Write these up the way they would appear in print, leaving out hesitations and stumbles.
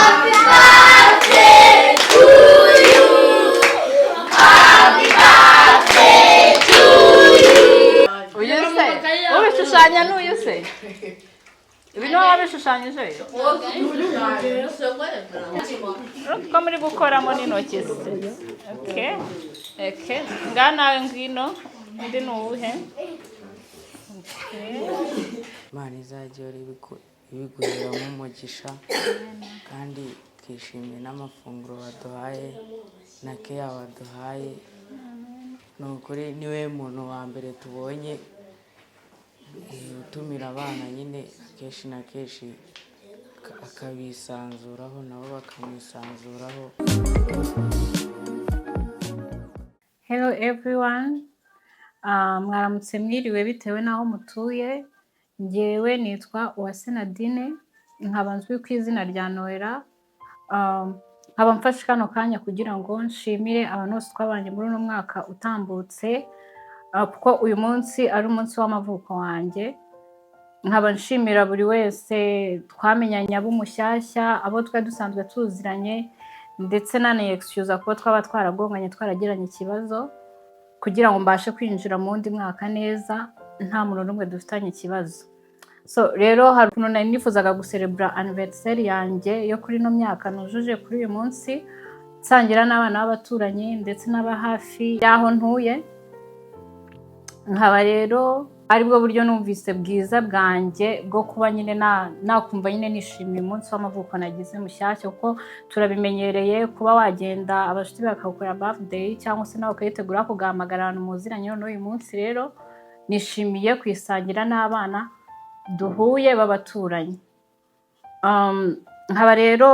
Happy birthday to you. Happy birthday to you. Uyu se ubishushanya n'uyu se, ibi niwe wabishushanyije ko muri gukoramo n'intoki se? Okay, ngaha nawe ngwino. Undi ni uwuhe? Okay. Imana izajya ihora ibiguheramo umugisha, kandi twishimiye n'amafunguro baduhaye na keya baduhaye. Ni ukuri niwe muntu wa mbere tubonye utumira abana nyine kenshi na kenshi akabisanzuraho, nabo bakamwisanzuraho. Hello everyone. Mwaramutse, mwiriwe, bitewe n'aho mutuye. Njyewe nitwa Uwase Nadine, nkaba nzwi ku izina rya Noella. Nkaba mfashe kano kanya kugira ngo nshimire abantu bose twabanye muri uno mwaka utambutse, kuko uyu munsi ari umunsi w'amavuko wanjye. Nkaba nshimira buri wese twamenyanye, abo mushyashya, abo twari dusanzwe tuziranye, ndetse naniyexcusa kuba twaba twaragonganye, twaragiranye ikibazo, kugira ngo mbashe kwinjira mu wundi mwaka neza nta muntu n'umwe dufitanye ikibazo. So rero hari ukuntu nari nifuzaga guserebura anniversaire yanjye yo kuri ino myaka nujuje kuri uyu munsi, nsangira n'abana b'abaturanyi ndetse n'aba hafi y'aho ntuye. Nkaba rero aribwo buryo numvise bwiza bwanjye bwo kuba nyine nakumva nyine nishimiye umunsi w'amavuko nagize mushyashya, kuko turabimenyereye kuba wagenda abashuti bakagukorera birthday cyangwa se nawe ukayitegura kugahamagara abantu muziranye. Noneho uyu munsi rero nishimiye kuyisangira n'abana duhuye b'abaturanyi. Nkaba rero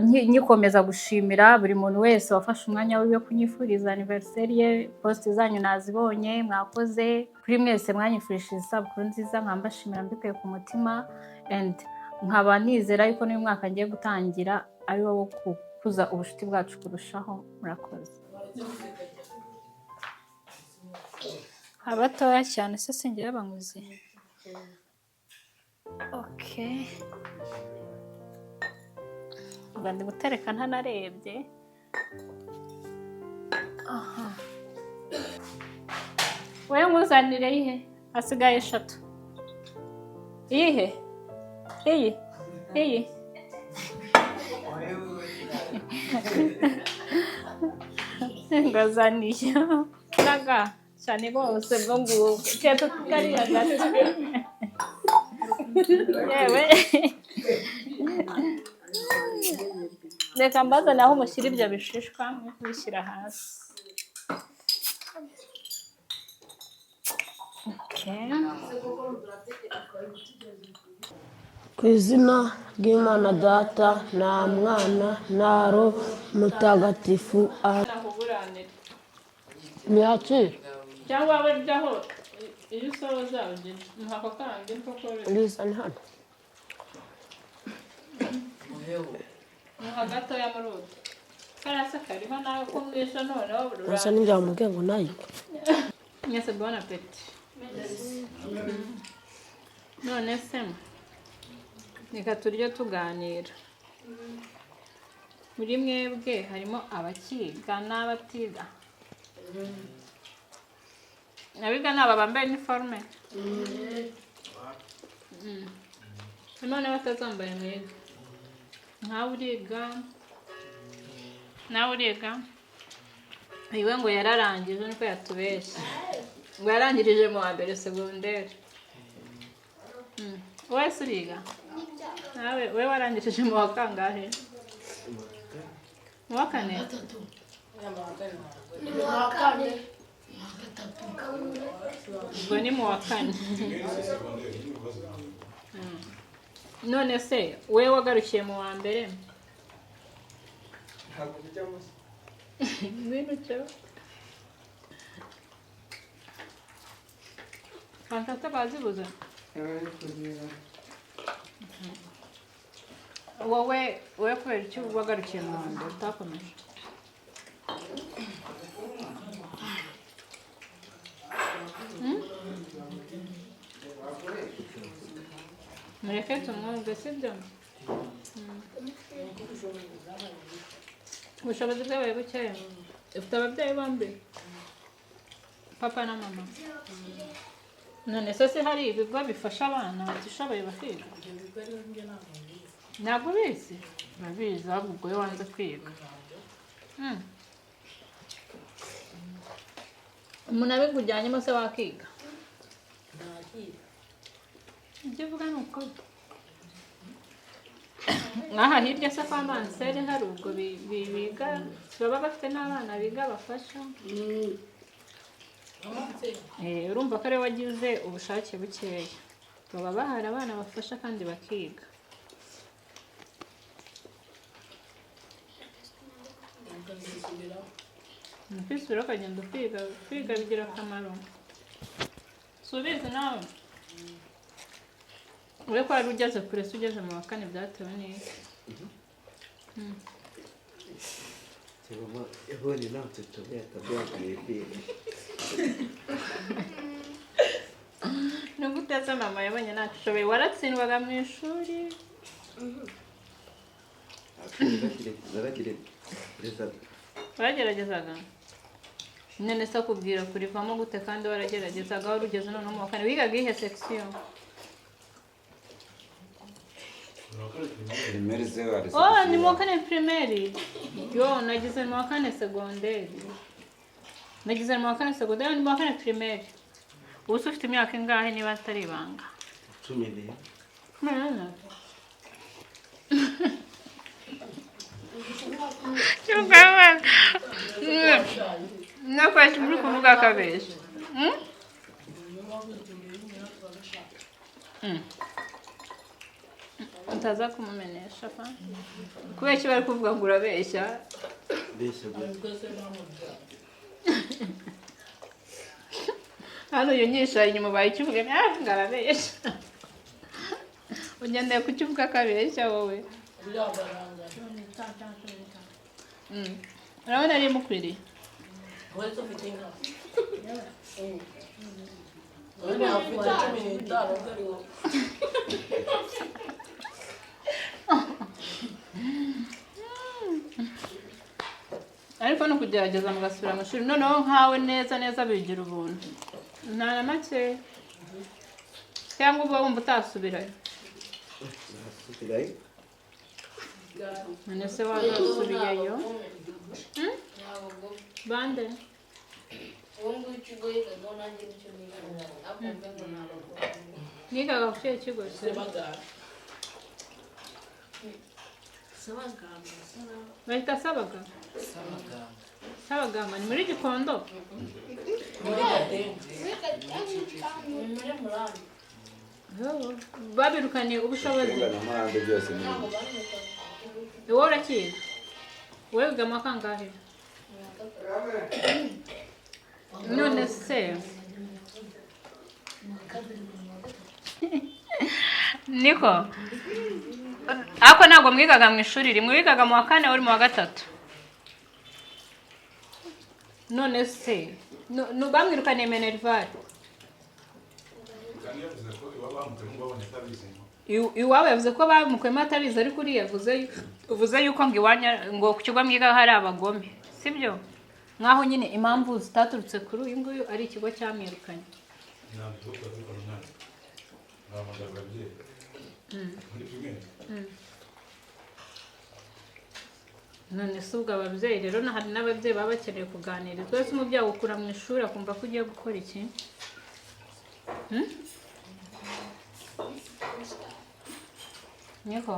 nyikomeza gushimira buri muntu wese wafashe umwanya wiwe kunyifuriza anniversaire ye. Post zanyu nazibonye, mwakoze. Kuri mwese mwanyifurije isabukuru nziza, nkaba mbashimira mbikuye ku mutima, and nkaba nizera yuko n'uyu mwaka ngiye gutangira ari wo wo gukuza ubucuti bwacu kurushaho. Murakoze. Abatoya cyane se singira abanguzi. Okay, ubwo ndi gutereka ntanarebye. Aha, wowe nkuzanire iyihe? Hasigaye eshatu. Iyihe? Iyi, iyi. Ngazaniye naga cyane bose bwo ngubwo keretse kariya gato. Yewe, reka mbazane aho mushyira ibyo bishishwa mwe kubishyira hasi. Okay. Ku izina ry'Imana Data na Mwana na Roho Mutagatifu. Nakuguranira. Ntiyakira. Cyangwa waba uryaho iyo usoza ugenda ako kandi niko koroshye. Rizane hano. Muha gatoya muri utu kariya se kariho nawe ko mwishe noneho. Asa n'injya wamubwiye ngo nayo. Mwese bon appétit. None se reka turye tuganira. Muri mwebwe harimo abakiga n'abatiga? Abiga ni aba bambaye iniforume. None batazambaye mwiga? Nkawe uriga? Nawe uriga? Iwe ngo yararangije, niko yatubeshye, ngo yarangirije mu wa mbere segonderi. Wese uriga? Nawe we warangirije mu wa kangahe? Mu wa kane? Ubwo ni mu wa kane. None se we wagarukiye mu wa mbere? Ngwino uceho. Fanta bazibuze. Wowe, wowe kubera icyo wagarukiye mu wa mbere utakomeje? Mureke tumwumve, sibyo? Ubushobozi bwabaye bukeya. Ufite ababyeyi bombi, papa na mama? None se se hari ibigo bifasha abana batishoboye bakiga? Ibyo bigo rero njye ntabwo mbizi. Ntabwo ubizi? Urabizi, ahubwo ubwo iyo wanze kwiga. Umuntu abikujyanyemo se wakiga? Nakiga. Ibyo uvuga ni ukuri. Nk'aha hirya se kwa Manseri hari ubwo biga, baba bafite n'abana biga bafasha. Urumva ko ariwe wagize ubushake bukeya. Baba bahari abana bafasha kandi bakiga. Ni ukwisubiraho ukagenda ukiga, kwiga bigira akamaro. Si ubizi nawe? Wowe ko wari ugeze kure se ugeze mu wa kane byatewe n'iki? Mama yabonye ntacyo nshoboye akabyakwiye kwiga. Nubwo uteze mama yabonye ntacyo ushoboye, waratsindwaga mu ishuri? Naragerageza. Wageragezaga? None se akubwira kurivamo gute kandi warageragezaga, wari ugeze noneho mu wa kane? Wigaga iyihe section? Primaire zero. Oh, ni mu wa kane primaire. Yo, nagize mu wa kane segonderi. Nagize mu wa kane segonderi, ni mu wa kane primaire. Ubu se ufite imyaka ingahe niba atari ibanga? 14. 14. Nakwasha uri kuvuga akabesha. Utaza kumumenesha pa? Kubera iki bari kuvuga ngo urabeshya? Mbeshya gute? Hano iyo nyisha inyuma bayikivuga ngo arabeshya. Ugendeye ku cyo uvuga akabeshya wowe. Urabona ari mukwiriye. Wowe ufite inka? Wowe ntabwo ufite 15 dore wowe. Ariko ni ukugerageza mugasubira mu ishuri noneho nkawe neza neza bigira ubuntu nta na make, cyangwa uba wumva utasubirayo? Nasubirayo. None se wazasubiyeyo bande? Uwo nguwo ikigo yigagaho nanjye nicyo nigaga, ariko mve ngo ni abagome. Nigaga ku kihe kigo se? Bahita Sabaga. Sabagamba ni muri Gikondo? Muri Gatenga. Ni muri Murambi. Babirukaniye ubushobozi. Gatenga na Murambi byose ni Ntabwo bamwitaga. Wowe urakiga? Wowe wiga mu wa kangahe? None se niko ariko ntabwo mwigaga mu ishuri rimwe, wigaga mu wa kane, uri mu wa gatatu. None se bamwirukaniye minerval? Kandi yavuze ko iwabo bamukuyemo babonye atabizi. Iwabo yavuze ko bamukuyemo atabizi, ariko uriya yavuze uvuze yuko ngo iwanya ngo ku kigo mwiga hari abagome, sibyo? Nkaho nyine impamvu zitaturutse kuri uyu nguyu ari ikigo cyamwirukanye. Ntabwo tuba tubikora umwana. Bahamagaza ababyeyi. Muri primaire. None se ubwo ababyeyi rero hari n'ababyeyi baba bakeneye kuganirizwa. Ese umubyeyi agukura mu ishuri akumva ko ugiye gukora iki? Niko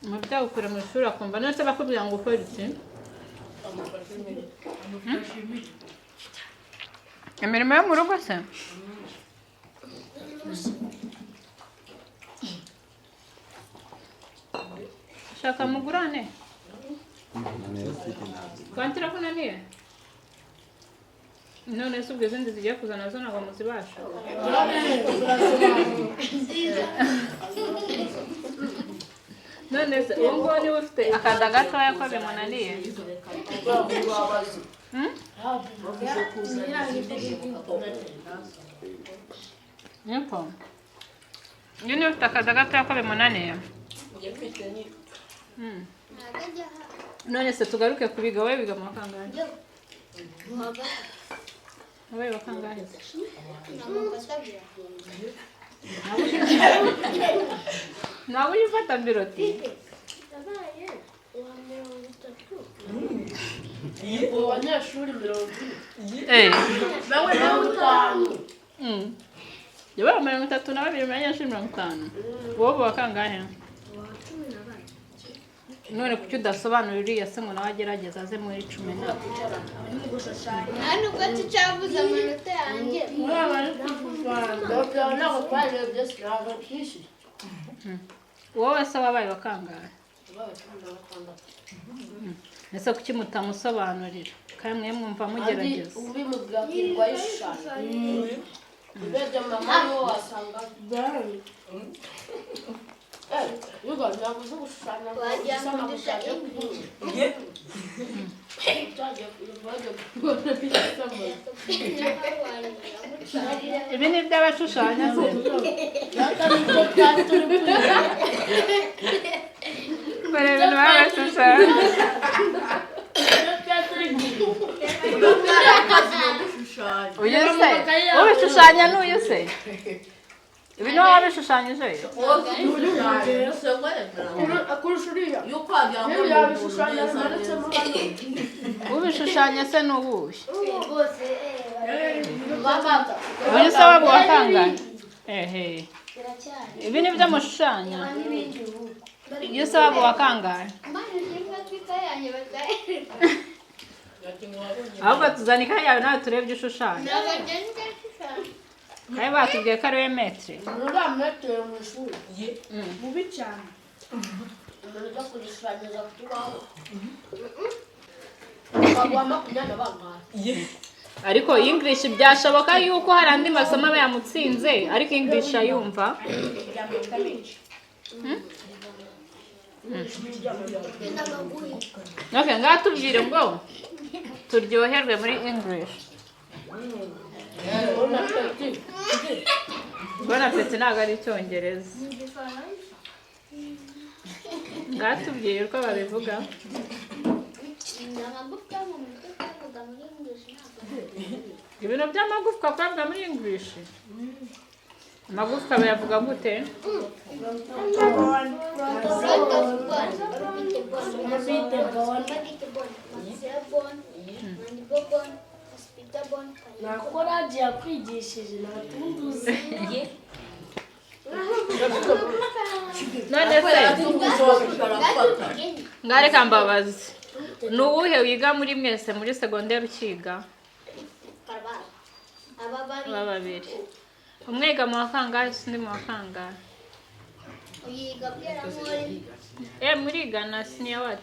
umubyeyi agukura mu ishuri akumva, none se bakubwira ngo ukore iki? Imirimo yo mu rugo se? Shaka mugurane. Kwantira kunaniye? None se ubwo izindi zigiye kuza nazo ntabwo muzibasha? None se uwo nguwo niwe ufite akada gatoya ko bimunaniye? Niko. Iyo niwe ufite akada gatoya ko bimunaniye? Njye mfite ni None se tugaruke ku biga, wowe wiga mu wa kangahe? Wowe wa kangahe se? Ntabwo ujya ufata biroti. Ubu banyeshuri 40. Eh. Nawe 50. Yabaye 32 mu banyeshuri 50. Wowe uba wa kangahe? None kuki udasobanura uriya se ngo nawe agerageze aze muri 10 na? Nta nubwo tucavuze amanota yanjye. Ntabwo twarebye, ntabwo twishyuye. Wowe se wabaye wa kangahe? Wabaye 16. Ese kuki mutamusobanurira kandi mwe mwumva mugerageza? Ubimubwira akirirwa yishushanya. Urebye mama niwe wasanga. Yuga ntabwo uzi gushushanya. Wagira ngo ndusha English. Ibi ni iby'abashushanya se? Bareba ibintu baba bashushanya. Uyu se ubishushanya n'uyu se? Ibi ni wowe wabishushanyije? Kurusha uriya. Niba yabishushanya bimanitsemo hano. Ubishushanya se ni uwuhe? Bose. Uyu se waba uwa kangahe? Ehe. Ibi ni byo mushushanya? N'ibindi ubu. Uyu se waba uwa kangahe? Ahubwo tuzana ikayi yawe nawe turebe ibyo ushushanya. Ntabwo ngenda nshushanya. Kandi batubwiye ko ari we metero. Uriya metero mu ishuri. Mubi cyane. Umuntu ujya kuzishushanyiriza ku kibaho. Ukaguha 20 bangahe? Ariko English byashoboka yuko hari andi masomo aba yamutsinze, ariko English ayumva. Okay, ngaha tubwire ngo turyoherwe muri English. Bon appetit ntabwo ari icyongereza. Ngaha tubwire uko babivuga. Amagufwa mu mutwe kuyavuga muri English ntabwo. Ibintu by'amagufwa kuyavuga muri English. Amagufwa bayavuga gute? Front of bone, orbital bone, orbital bone, maxillary bone, mandible bone, occipital bone. Nako radiyo yakwigishije nta tundi uzi. None se ngaha reka mbabaze. Ni uwuhe wiga muri mwese muri segonderi ukiga? Aba bari Aba babiri. Umwe yiga mu wa kangahe se undi mu wa kangahe? Yiga Bweramore. Eh, murigana senior what?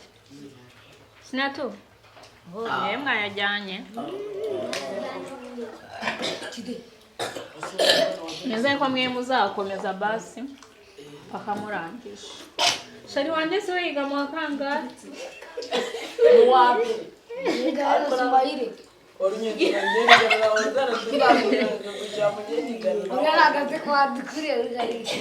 Senior two? Eh, mwayajyanye. Nizere ko mwe muzakomeza basi paka murangije. Shari wanjye se we yiga mu wa kangahe? Yiga Swahili. Ugaragaze ko wadukuriye ugaragaze.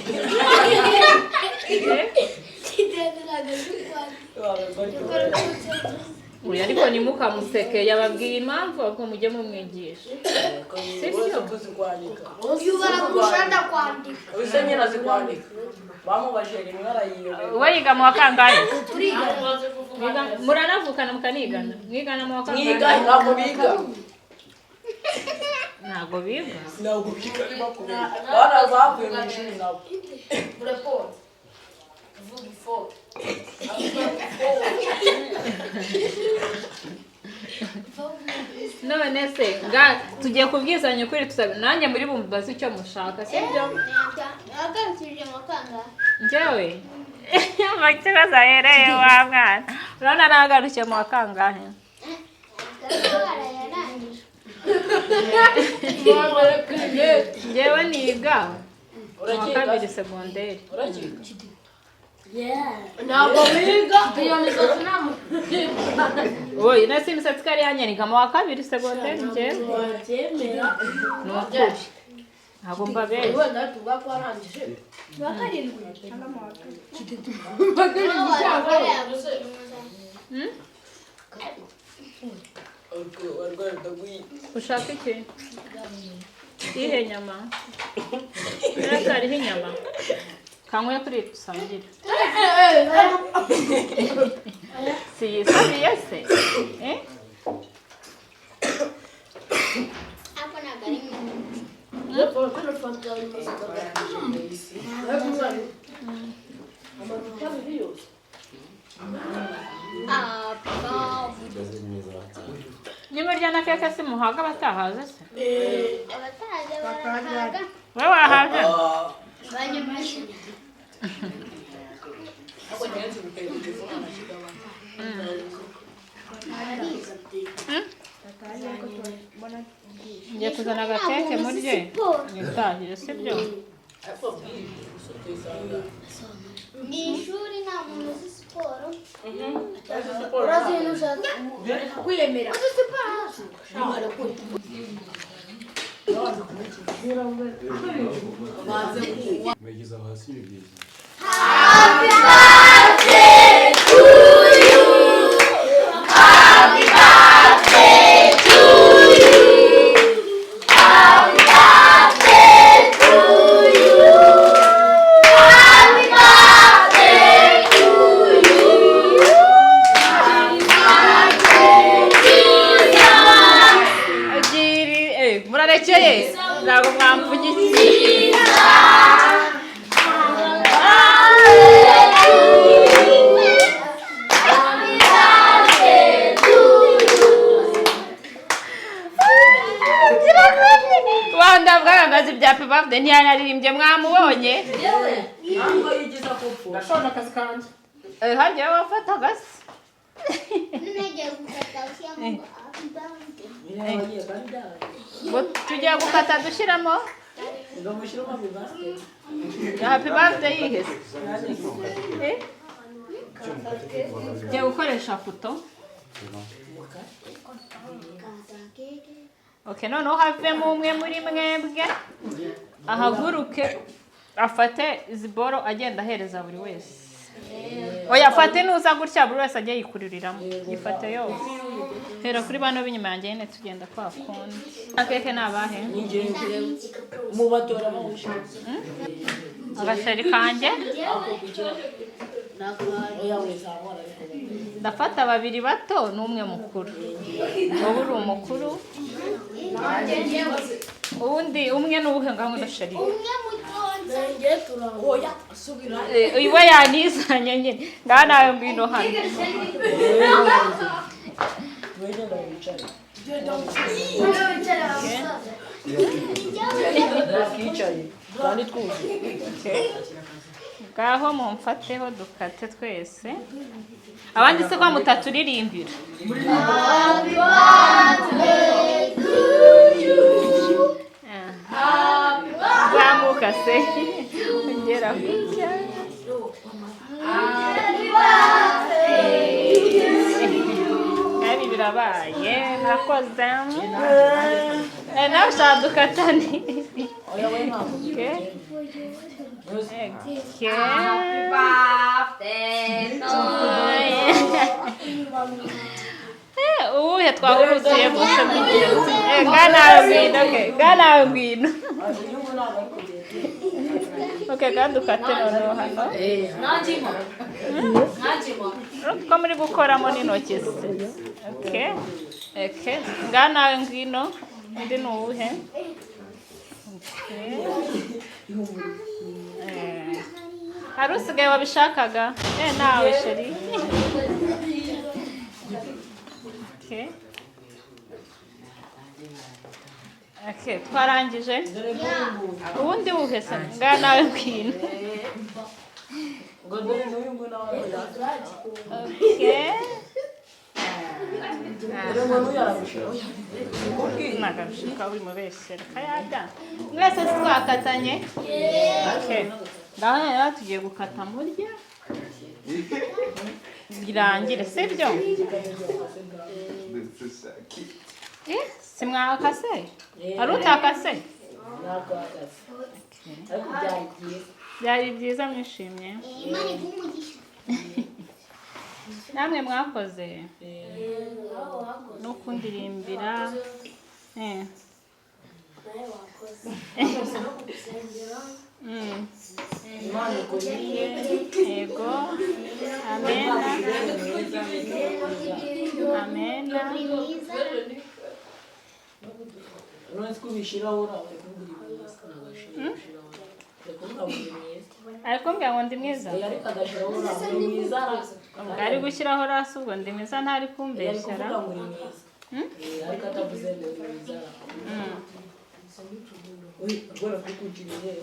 Oya, ariko ntimukamuseke, yababwiye impamvu ahubwo mujye mumwigisha. Sibyo? Yubara kurusha ndakwandika. Ubuse nyine azi kwandika, bamubajije rimwe arayiyobera. We yiga mu wa kangahe? Turiga. Muranavukana mukanigana? Mwigana mu wa kangahe? Mwiga ntabwo biga. Ntabwo biga. Ntabwo biga, arimo kubera bana bavuye mu ishuri nabo. Report. Vuga ifo. None se nga tugiye kubwizanya ukuri, tusabe nanjye muri bumbaze icyo mushaka, sibyo? Wagarukije amakanga. Njyewe mu kibazo ahereye wa mwana, urabona nagarukiye mu wa kangahe? Warayarangije. Njyewe niga mu wa kabiri segonderi. Urakiga? Ntabwo wiga iyo misatsi nta Oye, nasi imisatsi ko ari yanjye, niga mu wa kabiri segonderi njyewe. Wabyemera. Ni ukuri. Ntabwo mbabeshya. Wenda tuvuga ko warangije. Mu wa karindwi. Ushaka iki? Iyihe nyama? Hariho inyama. Kanyweye kuri dusangire. Si yisabiye se? Eh? Ariko ntabwo ari mu Nimurya na keke si muhaga abatahaze se? Abatahaze barahaga. Wowe wahaze? Banyamashyi. Ngiye kuzana agakeke murye mwitahire, sibyo? Mu ishuri nta muntu uzi siporo. Urazi ibintu ushaka Kwiyemera. Uzi siporo? Mwegeza aho hasi ibibyizi. Murarekeye ntabwo mwamvugiye. Wanda bwarangaza ibya Happy Birthday ntiyanaririmbye, mwamubonye? Ntabwo yigize akopfo. Ndashoje akazi kanjye. Harya wafataga se? None gukata ushyiramo ngo happy birthday. Ngo tugiye gukata dushyiramo Ngo mushyiremo happy birthday. Happy birthday yihese. Eh? Tugiye gukoresha kuto. Okay, noneho havemo umwe muri mwebwe ahaguruke afate izi boro agenda ahereza buri wese. Oya, afate nuza gutya buri wese ajye yikururiramo. Yifate yose. Hera kuri bano b'inyuma yanjye nyine tugenda kwa kundi. Akeke ni abahe? Mu batora bawushyira. Agasheri kanjye. Oya wizamura ariko. Ndafata babiri bato n'umwe mukuru. Wowe uri umukuru. Uwundi umwe ni uwuhe ngaho ndasheri? Umwe mutonze. Oya subira. Iwe yanizanye nyine. Ngaha nawe ngwino hano. Wegenda wicare. Twakicaye kandi twuzuye. Ngaho mumfateho dukate twese. Abandi se ko mutaturirimbira? Zamuka se. Ongera gutya. Kandi birabaye murakoze. Nawe ushaka dukatane. Oya we ntabwo. Okay. Okay. Uwuhe twahuruzuye gusa? Ngaha nawe ngwino, okay. Ngaha nawe ngwino. Uyu ntabwo ari kugenda. Okay, kandi ukate noneho hano. Ko muri gukoramo n'intoki se? Okay. Okay. Ngaha nawe ngwino. Undi ni uwuhe? Okay. Hari usigaye wabishakaga? Nawe sheri. Okay. Okay, twarangije. Ubundi wuhe se? Ngaha nawe ngwino. Ngo dore n'uyu nguyu nawe Okay. Dore ngo n'uyu arabishaka. Nagabishaka uri mubeshyera kayada. Mwese twakatanye? Okay. Ngaho rero tugiye gukata murya. Birangire, sibyo? Si mwakase? Hari utakase? Ntabwo ahagaze, ariko byari byiza. Byari byiza, mwishimye. Imana iguhe umugisha. Namwe mwakoze no kundirimbira. Nawe wakoze no kugusengera. Imana ikurinde. Yego, amena, amena. Uri mwiza. None ko ubishyiraho, uri kuvuga uri mwiza, ntabwo ashira uri kuvuga ngo uri mwiza. Ari kumbwira ngo ndi mwiza. Ariko agashyiraho uri mwiza. Ubwo ari gushyiraho rasi, ubwo ndi mwiza, ntari Ari kumbeshyera. kuvuga ngo uri mwiza. Ariko atavuze ngo uri mwiza. Uy, agora kukuciriye.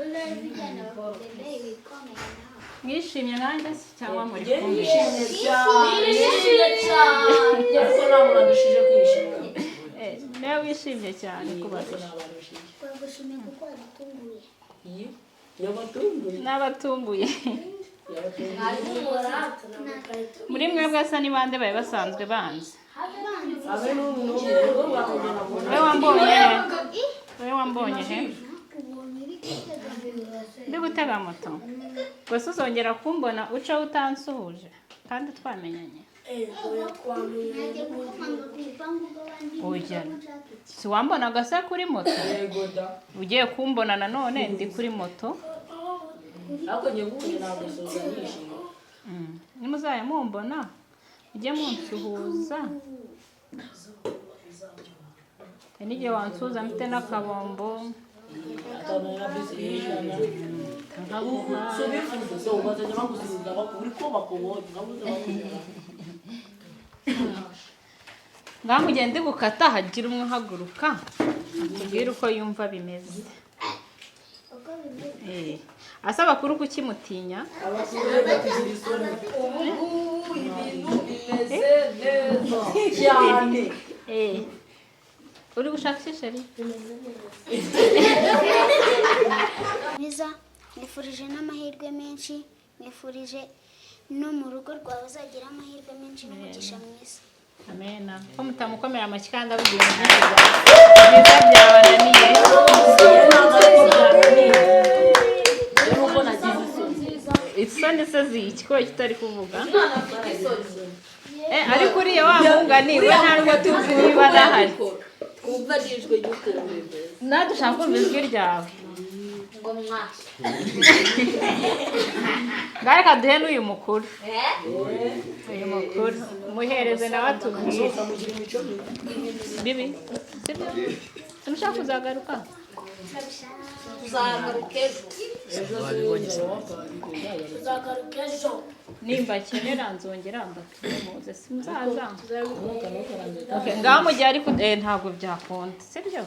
Uzabijyana bakugenda ibikomeye nawe. Mwishimye nanjye se cyangwa muri Njye kumbeshya? nishimye cyane. Nishimye cyane. Ariko nta muntu adushije kwishima. Nawe wishimye cyane kubarusha. Nabarushije. Twagushimiye kuko wadutunguye. Iyi yabatunguye. N'abatumbuye. Yabatunguye. Muri mwebwe asa ni bande bari basanzwe banzi? Abe n'ubu n'ubu ubwo bwakongera kubona. Wowe wambonye he? Wowe wambonye he? Nakubonye uri gutega. Ndi gutega moto gusa, uzongera kumbona ucaho utansuhuje kandi twamenyanye? Najya gukomanga ku rupangu rw'abandi. Oya. Nshaka iki? Si wambonaga se kuri moto? Yego da. Ugiye kumbona nanone ndi kuri moto. Ariko njye nguye ntabwo suza nishimye. Nimuzajya mumbona mujye munsuhuza. Hari n'igihe wansuhuza mfite n'akabombo. Atanu na bisi y'ijana. Nkaguha. So bivuze so bazajya bagusubiza uri ko bakubonye nkabuze bakubona. Ngaho mugende gukata, hagira umwe uhaguruka atubwire uko yumva bimeze. Uko bimeze. Asa abakuru kukimutinya. Abakuru bakagira isoni. Ubu ngubu ibintu bimeze neza cyane. Uri gushaka iki, chérie? Mwiza, nifurije n'amahirwe menshi, nifurije no mu rugo rwawe uzagira amahirwe menshi n'umugisha mwiza. Amena. Ko mutamukomera amashyi kandi avuga ibintu byinshi byiza byabananiye? Rero uko nagize isoni. Isoni se ziki ko kitari kuvuga? Umwana afite isoni. Ariko uriya wa mungani we ntabwo tuzi niba adahari. Twumva n'ijwi ry'ukuntu bimeze. Nawe dushaka kumva ijwi ryawe. Ngo mwa. Ngaho reka duhe n'uyu mukuru, uyu mukuru muhereze nawe atubwire. Mugira imico mibi. Bibi, sibyo? Simushaka kuzagaruka. Tuzagaruka ejo. Ejo Tuzagaruka ejo. Nimba kenera nzongera mbatume muze, simuzaza. Okay, ngaho mu gihe ariko ntabwo byakunda, sibyo?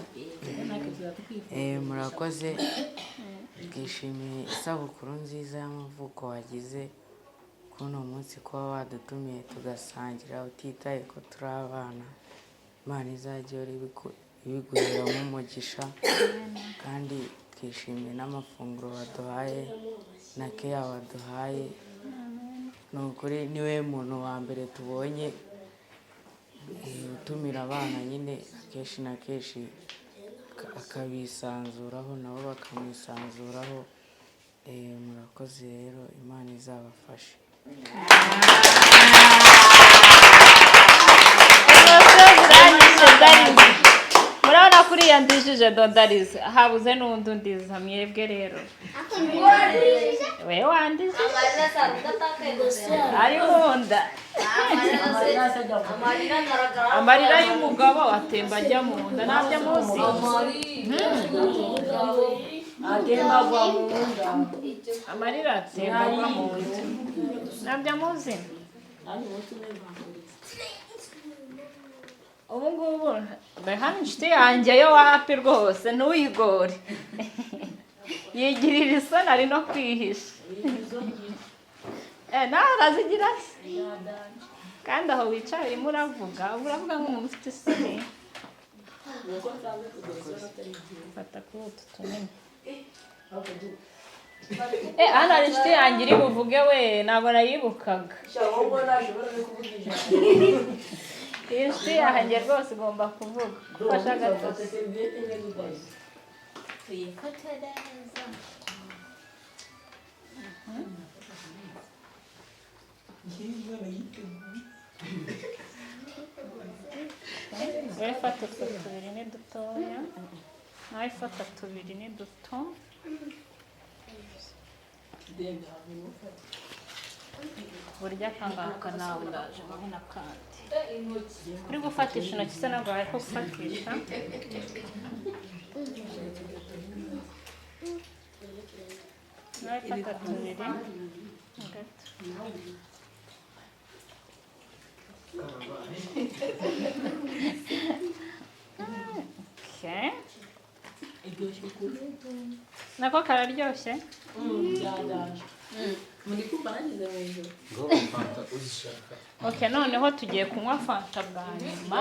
Murakoze, twishimiye isabukuru nziza y'amavuko wagize kuri uno munsi, kuba wadutumiye tugasangira utitaye ko turi abana. Imana izajya ihora ibiguheramo umugisha, kandi twishimiye n'amafunguro waduhaye na keya waduhaye. Ni ukuri niwe muntu wa mbere tubonye utumira abana nyine kenshi na kenshi akabisanzuraho nabo bakamwisanzuraho. Murakoze rero, Imana izabafashe. Emotion ziranyishe, ndarize. Murabona ko uriya ndijije dondarize, habuze n'undi undiza mwebwe rero. We wandije. Amarira asanzwe atakaye. Ari mu nda. Amarira agaragara. Amarira y'umugabo atemba ajya mu nda, ntabyo muzi? Atemba agwa mu nda. Amarira atemba agwa mu nda, ntabyo muzi? Nanjye umunsi umwe nzakuriza. Ubu ngubu mbe hano inshuti yanjye yo wapi rwose, ntuyigore, yigirira isoni, ari no kwihisha. Nawe urazigira se? Kandi aho wicaye urimo uravuga, uravuga nk'umuntu ufite isoni. Nuko nsanzwe kugira isoni atari byiza. Fata kuri utu tunini. Hano hari inshuti yanjye iri buvuge, we ntabwo nayibukaga. Sha, wowe nashobora no kuvuga ijambo. Iyi nshuti yanjye rwose igomba kuvuga gufasha Fata gatatu. Seriviyete imwe gusa. Tuyifate neza. Wowe fata utwo tubiri ni dutoya, nawe fata tubiri ni duto. Burya akangaka nawe ndaje muhe n'akandi. Uri gufatisha intoki se ntabwo wari gufatisha? Nawe fata tubiri gato. Okay. Iryoshye kubi. Nako kararyoshye. Byaganje. Muri kumva nageze mu ijoro. Ngo fanta uzishaka. Okay, noneho tugiye kunywa fanta bwa nyuma,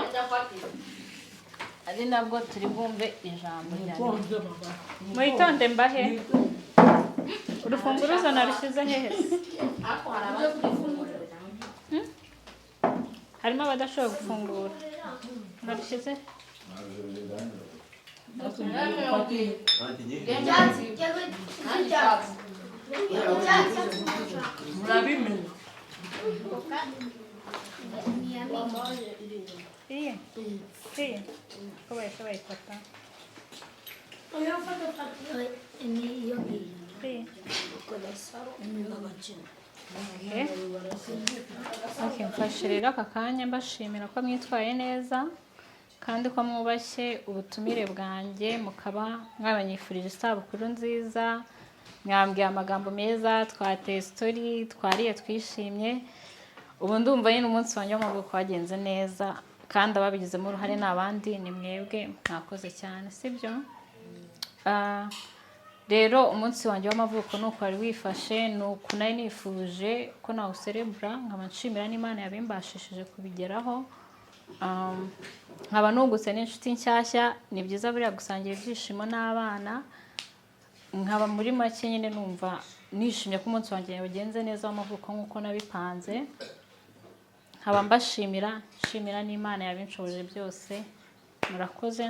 ari nabwo turi bwumve ijambo rya nyuma. Mwitonde mama. Mwitonde mbahe urufunguzo narushyize hehe se? Ariko hari abafungura. Harimo abadashoboye gufungura. Narushyize Icyatsi cyangwa icyatsi. Icyatsi. Murabimenya. Iyi iyi ko bahise bayifata. Ni iyo ngiyo. Iyi. Agakino. Okay. Okay, mfashe rero aka kanya mbashimira ko mwitwaye neza kandi ko mwubashye ubutumire bwanjye, mukaba mwabanyifurije isabukuru nziza, mwambwiye amagambo meza, twateye story, twariye twishimye. Ubu ndumva nyine umunsi wanjye w'amavuko wagenze neza, kandi ababigizemo uruhare ni abandi, ni mwebwe, mwakoze cyane, sibyo? Ah, rero umunsi wanjye w'amavuko ni uko wari wifashe, ni uku nari nifuje ko nawuserebura, nkaba nshimira n'Imana yabimbashishije kubigeraho. Nkaba nungutse n'inshuti nshyashya. Ni byiza buriya gusangira ibyishimo n'abana. Nkaba muri make nyine numva nishimye ko umunsi wanjye wagenze neza w'amavuko nk'uko nabipanze. Nkaba mbashimira, nshimira n'Imana yabinshoboje byose. Murakoze.